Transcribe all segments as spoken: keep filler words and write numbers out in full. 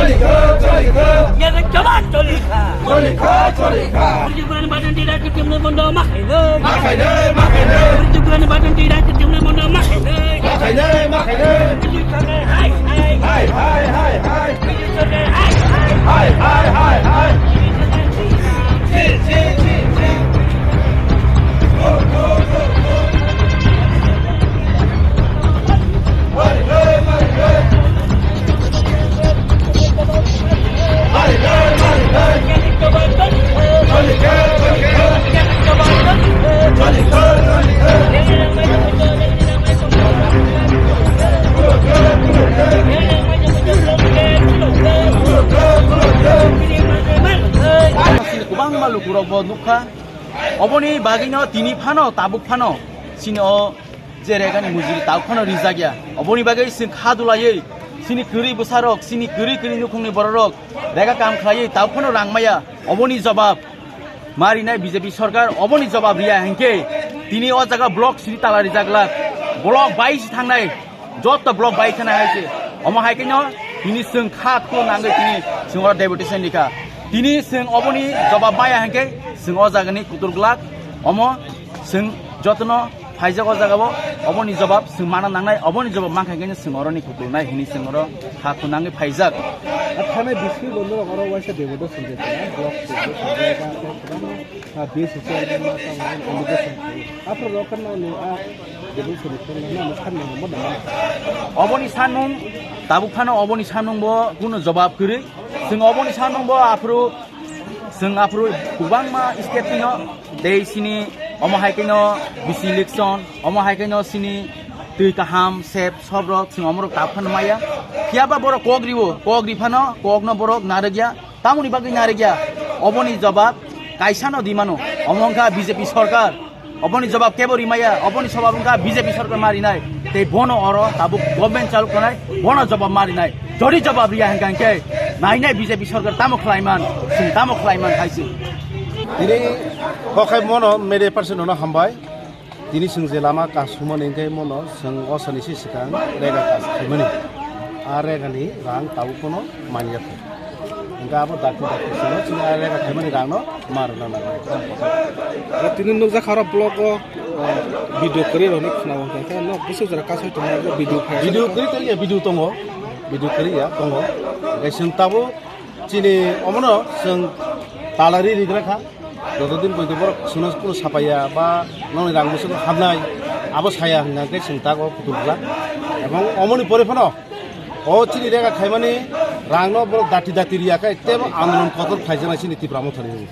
Yang jawab tolika. Tolika, tolika. Berjuang badan tidak kecil bondo makai le. Makai le, makai le. Berjuang badan tidak kecil bondo makai le. Makai le, makai le. Hai, hai. Hai, hai, hai, hai. Hai, hai, hai, hai. Kwbangma lukurokbo nukha. Oboni bagwino tini phano, tabuk phano chini o je regani mujuri tabuk phano rijak ya. Oboni bagwi chwng kha dulaiwi chini kwrwi bwsarok, chini kwrwi kwrwi nukhungni bororok rega kam khlaiwi tabuk phano rang maya. Oboni jobab ma rinai B J P sorkar, oboni jobab riya hinkhe tini o jaga block siri tala rijak lak, block bai si thangnai. Joto block bai khana hai se. Omo hai khe no tini chwng kha khu nangwi tini chwng oro deputation rikha. Tini chwng oboni jobab maya hinkhe chwng o jagani kutur glak. Omo chwng jotono phaijak o jagao oboni jobab chwng mana nangnai, oboni jobab mankha hinkhe chwng oroni kutur nai hini chwng oro kha khu nangwi phaijak. Thane bising bondo oro waisa deputation rikha block deputation rikha. Ah, B S C chairman ma tamo allegation khai. After rokan no no, ah, debut sori khan no no khan no mo dama. Oboni sanmung, tabuk phano oboni sanmung bo kuno jobab kwrwi. Chwng oboni sanmung bo aphuru, chwng aphuru kwbangma step tino, tei sini omo hai khe no bisi election, omo hai khe no sini twi kaham, sep, sobrok, chwng omorok tabuk phano maya. Phiya ba borok kok riwo, kok ri phano, kok no borok narwk ya. Tamoni bagwi narwk ya? Oboni jobab kaisa no di mano. Omo wngkha B J P sorkar. Oboni jobab kebo rimaya. Oboni jobab wngkha B J P sorkar ma rinai. Tei bono oro tabuk government chalu khanai, bono jobab ma rinai. Jodi jobab riya hwnkha hinkhe nainai B J P sorkar tamo khlaiman, chwng tamo khlaiman hai se. Tini kokhai mono media person no hambai. Tini chwng je lama kasumani hwnkhe mono chwng osani se swkang rega kas khaimani. A rega ni rang tabuk phano manya kho. Hwnkhe abo dakti dakti chwngno chini a rega khaimani rang no ma rwna nango. Tini nukjakha oro block o, eh, video kwrwi rokni khna o hwnkhe no bwswk jora kasai tongo video phai. Video kwrwi tongya, video tongo. Video kwrwi ya tongo. Hwnkhe chwng tabuk chini omono chwng talari rigra kha. Joto din poito borok chwngno kuno sapaiya ba nokni rang bwswk hamnai, abo saya hwnkha khe chwng tago kutul glak. Ebong omoni pore phano o chini rega khaimani rangno borok dati dati riya khe tebo andolon kotor khlaijaknai chini Tipra Mothani.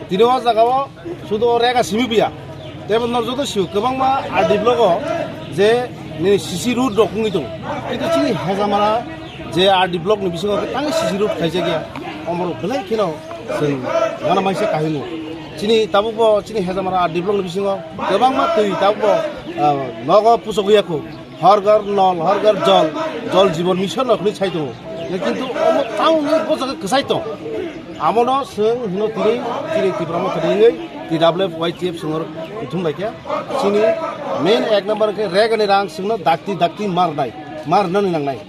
Tini o jagao sudu o rega simi biya, tebo nor joto sio kwbangma R D block o je nini C C road rok wngwi tongo, kintu chini Hejamara je R D block ni bisingo tangwi C C road khaijakya, omorok belai kheno chwng gana maisa kahingo. Chini tabukbo chini Hejamara R D block ni bisingo kwbangma twi tabukbo, ah, nogo pusogwi yakho. Har ghar nol, har ghar jol, jol jiban mission rok hinwi sai tongo. Kintu omo town ni bo jaga kwchai tong. Amono chwng hino tini chini Tipra Motha ni wngwi T W F Y T F chwng oro thum laikha. Chini main ek number khe rega ni rang chwngno dakti dakti marnai, marnani nangnai.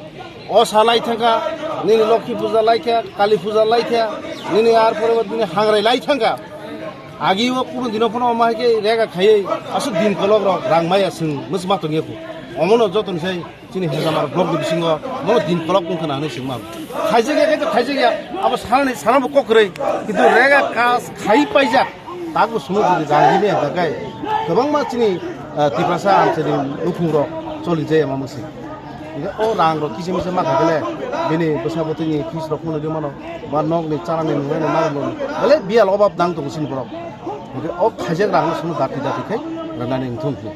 O sa lai thangkha, nini Lokhi Puja lai kha, Kali Puja lai kha, nini ar pore bo nini hangrai lai thangkha. Agi o kuno dino phano omo hai khe rega khaiwi aswk din kolok rok rang maya chwng mwchma tongya kho. Omono joto ni sai chini Hejamara block ni bisingo mono din kolok wngkha na hinwi chwng mano. Khaijak ya khe to khaijak ya, abo sanani sanabo kok kwrwi, kintu rega kas khai paijak. Tabuk sumui jodi rang himya hwnkha khe kwbangma chini, ah, Tiprasa amchaini nukhung rok choli jaya ma mwswi. Hwnkhe o rang rok kisa misa ma kha khe le bini bwsa bwtwi ni fees rok phano rw mano, ba nok ni chana ni nungnai ni ma rw mano. Belai biyal obab nang tongo chini borok. Hwnkhe o khaijak rang no sono dati dati khe rwnani wngthung hwnwi.